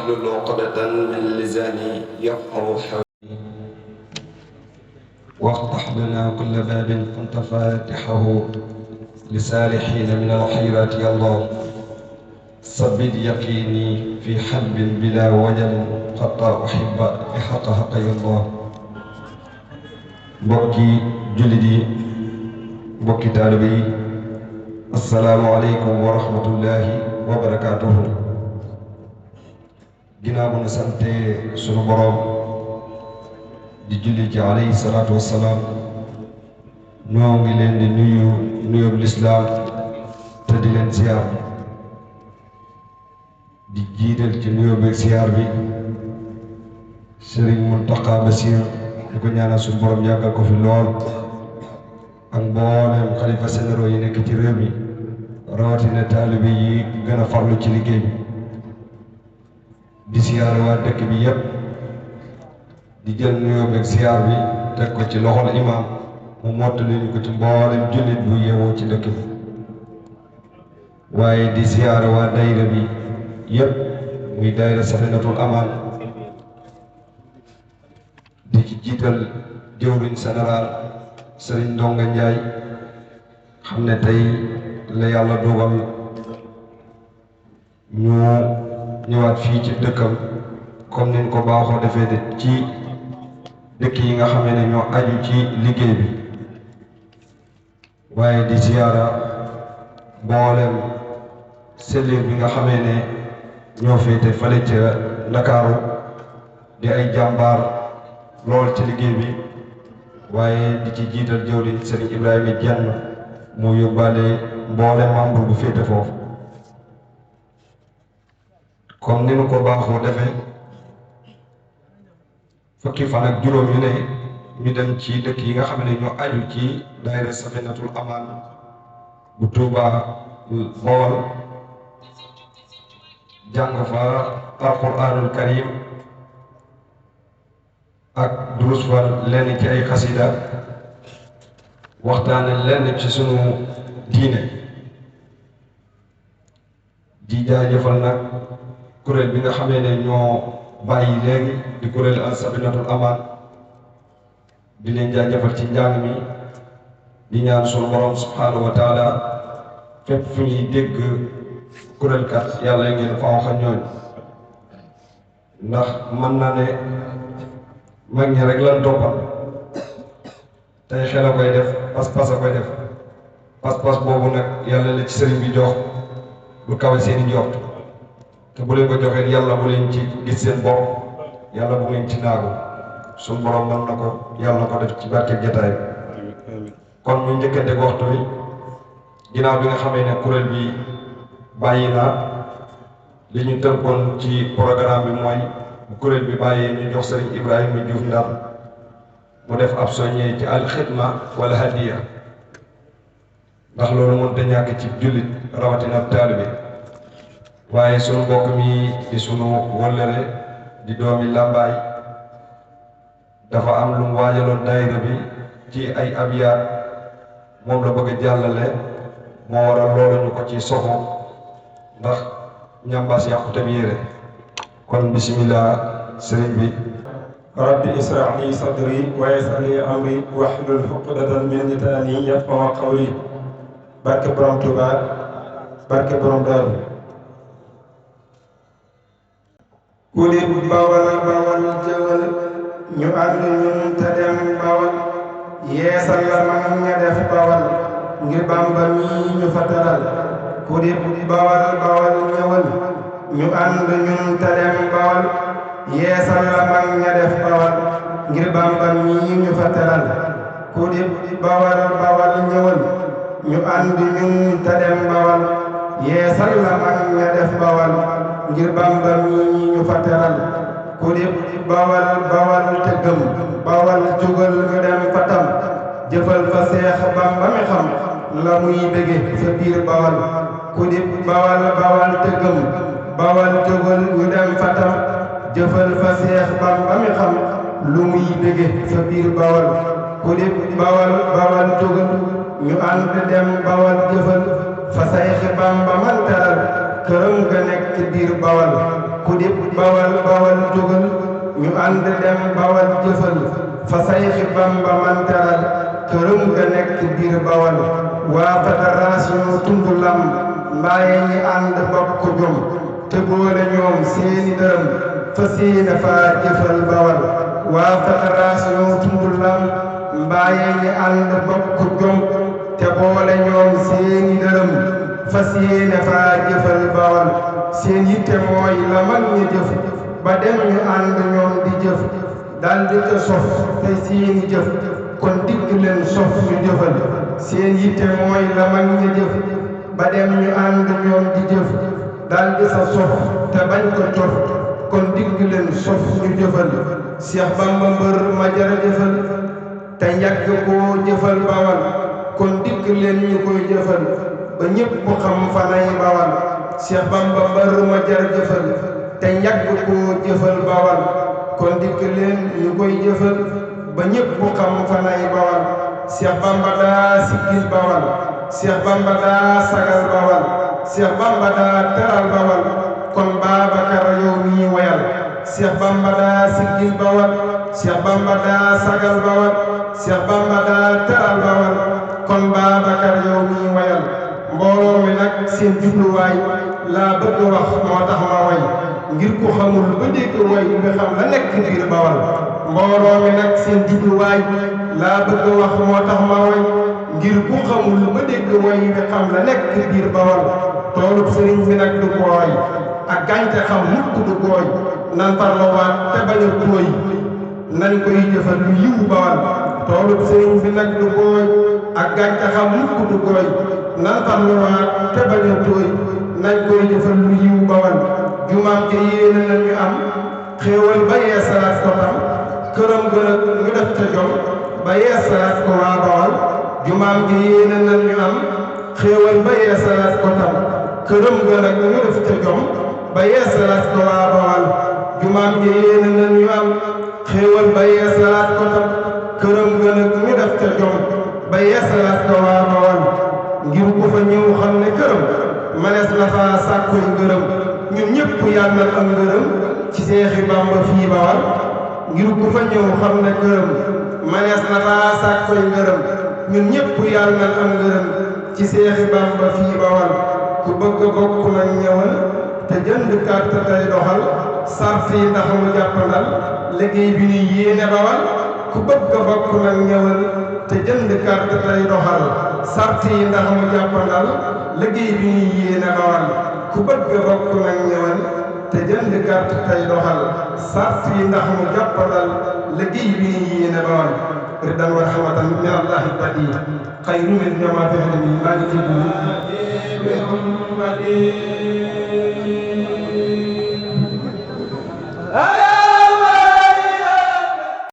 واحلل عقدة من لساني يفقهوا قولي وافتح لنا كل باب كنت فاتحه لسالحين من الخيرات يا الله ثبت يقيني في حلب بلا وجل حتى أحب بحق حق يا الله mbokki jullit yi mbokki taalibe yi assalaamu aleykum wa rahmatullahi wa barakaatuhu ginnaaw bu ñu sante sunu boroom di julli ci alayhi salaatu wassalaam ñoo ngi leen di nuyu nuyób lislaam te di leen siyaar di jiital ci nuyób ak siyaar bi Sëriñ Muntaxa Basiir di ko ñaanal suñu borom yàggal ko fi lool ak mboolem xalifa généraux yi nekk ci réew mi rawatina taalibe yi gën a farlu ci liggéey bi di siyaar waa dëkk bi yépp di jël nuyoo beeg siyaar bi teg ko ci loxol imaam mu mottali ñu ko ci mboolem jullit bu yeewoo ci dëkk bi waaye di siyaar waa dayra bi yépp muy dayra Safinatul Amaan di ci jiital jëwriñ général Sëriñ Ndonga Njaay xam ne tey la yàlla dogal ñu ñëwaat fii ci dëkkam comme niñ ko baaxoo defee de ci dëkk yi nga xamee ne ñoo aju ci liggéey bi waaye di ziyaara mboolem sellir bi nga xamee ne ñoo féete fale ca Ndakaaru di ay jàmbaar lool ci liggéey bi waaye di ci jiital jëwriñ Sëriñ Ibrahima Jenn mu yóbbaale mboole membre bu féete foofu comme ni nu ko baaxoo defee fukki fan ak juróom yu ne ñu dem ci dëkk yi nga xam ne ñoo aju ci daayira Safinatul Amaan bu Tuuba Bawol jàng fa alquraanul karim ak durus fa lenn ci ay xasida waxtaane lenn ci sunu diine di jaajëfal nag kuréel bi nga xamee ne ñoo bàyyi léegi di kuréel al Safinatul Amaan di leen jaajëfal ci njàng mi di ñaan sunu borom subhaanahu wa taala fépp fu ñuy dégg kuréel kat yàlla ngeen faaw xa ñooñ ndax mën na ne mag ñi rek lan toppal tey xel a koy def pas-pas a koy def pas-pas boobu nag yàlla la ci sëriñ bi jox lu kawe seeni njort te bu leen ko joxee yàlla bu leen ci gis seen bopp yàlla bu leen ci naagu suñu borom mën na ko yàlla na ko def ci barke jataay kon ñu njëkkante waxtu wi ginnaaw bi nga xamee ne kuréel bi bàyyi na li ñu tënkoon ci programme bi mooy bu kuréel bi bàyyee ñu jox sëriñ Ibrahima Diouf Ndar mu def ab soññee ci alxidma wala hadiya ndax loolu mënut a ñàkk ci jullit rawatina taalibe waaye sunu mbokk mi di sunu wëllëre di doomi làmbaay dafa am lu mu waajaloon daayira bi ci ay abiyaat moom la bëgg a jàllale moo waral loolu ñu ko ci soxu ndax ñambaas yàqute bi yére kon bismillah sëriñ bi rabbi israh li sadri wa yassir li amri wahlul uqdatan min lisaani yafqahu qawli barke borom Tuuba barke borom Daaru kuli bawal bawal jëwal ñu ànd ñun te dem bawal yeesal la mag ña def bawal ngir Bàmba mi ñu fa taral kuli bawal bawal ñëwal ñu ànd ñun te dem bawal yeesal la mag ña def bawal ngir Bàmba mi ñu fa taral kuli bawal bawal ñëwal ñu ànd ñun te dem bawal yeesal la mag ña def bawal ngir Bàmba mi ñu fa teral ku di bawal bawal te gëm bawal jógal ñu dem fa tam jëfal fa Seex Bàmba mi xam la muy bége sa biir bawal ku di bawal bawal te gëm bawal jógal ñu dem fa tam jëfal fa Seex Bàmba mi xam lu muy bége sa biir bawal ku di bawal bawal jógal ñu ànd dem bawal jëfal fa Seex Bàmba man teral këram ga nekk ci biir bawal ku dib bawal bawal jógal ñu ànd dem bawal jëfal fa Sayxi Bamba man teral këram ga nekk biir bawal waa fédération tundu lam mbaaye ñi ànd bokk jom te boole ñoom seeni dërëm fa séena faa jëfal bawal waa fédération tundu lam mbaaye ñi ànd bokk jom te boole ñoom seeni dërëm fa séena faa jëfal bawal seen yitte mooy la mag ñi jëf ba dem ñu ànd ñoom di jëf daldi ko sof te seeni jëf kon digg leen sof ñu jëfal seen yitte mooy la mag ñi jëf ba dem ñu ànd ñoom di jëf daldi sa sof te bañ ko cof kon digg leen sof ñu jëfal Seex Bamba mbër ma jara jëfal te yàgg koo jëfal bawal kon digg leen ñu koy jëfal ba ñépp xam fanay bawal Seex Bamba mbër ma jara jëfal te yàgg koo jëfal bawal kon digg leen ñu koy jëfal ba ñépp xam fanay bawal Seex Bamba daa siggil bawal Seex Bamba daa sagal bawal Seex Bamba daa teral bawal kon Babacar yow mii woyal Seex Bamba daa siggil bawal Seex Bamba daa sagal bawal Seex Bamba daa teral bawal kon Babacar yow mii woyal mbooloo mi nag seen jubluwaay laa bëgg wax moo tax ma way ngir ku xamul ba dégg way nga xam la nekk biir bawal mbooloo mi nag seen jubluwaay laa bëgg wax moo tax ma way ngir ku xamul ba dégg way nga xam la nekk biir bawal toolub sëriñ bi nag du gooy ak gàncaxam mukk du gooy nan farluwaat te bañ a tooy nañ koy jëfal lu yiw bawal toolub sëriñ bi nag du gooy ak gàncaxam mukk du gooy nan farluwaat te bañ a tooy nañ koy jëfal lu yiw bawal jumaam ja yéene nañu am xéewal ba yeesalaat ko tam këram gën a ñu def ca jom ba yeesalaat ko waa bawal jumaam ja yéene nañu am xéewal ba yeesalaat ko tam këram gën a ñu def ca jom ba yeesalaat ko waa bawal jumaam ja yéene nañu am xéewal ba yeesalaat ko tam këram gën a ñu def ca jom ba yeesalaat ko waa bawal ngir ku fa ñëw xam ne këram manees na fa sàkkoy ngërëm ñun ñëpp yàlla am ngërëm ci Seexi Bamba fii bawal ngir ku fa ñëw xam ne këram manees na fa sàkkoy ngërëm ñun ñëpp yàlla am ngërëm ci Seexi Bamba fii bawal ku bëgg bokk nag ñëwal te jënd carte tey doxal sart yi ndax mu jàppandal liggéey bi ni yéene bawal ku bëgg bokk nag ñëwal te jënd carte tey doxal sart yi ndax mu jàppandal liggéey bi ni yéene bawal ku bëgg bokk nag ñëwal te jënd carte tey doxal sart yi ndax mu jàppandal liggéey bi ni yéene bawal ridan wa rahmatan min allahi badi xayru min jama fi maa ngi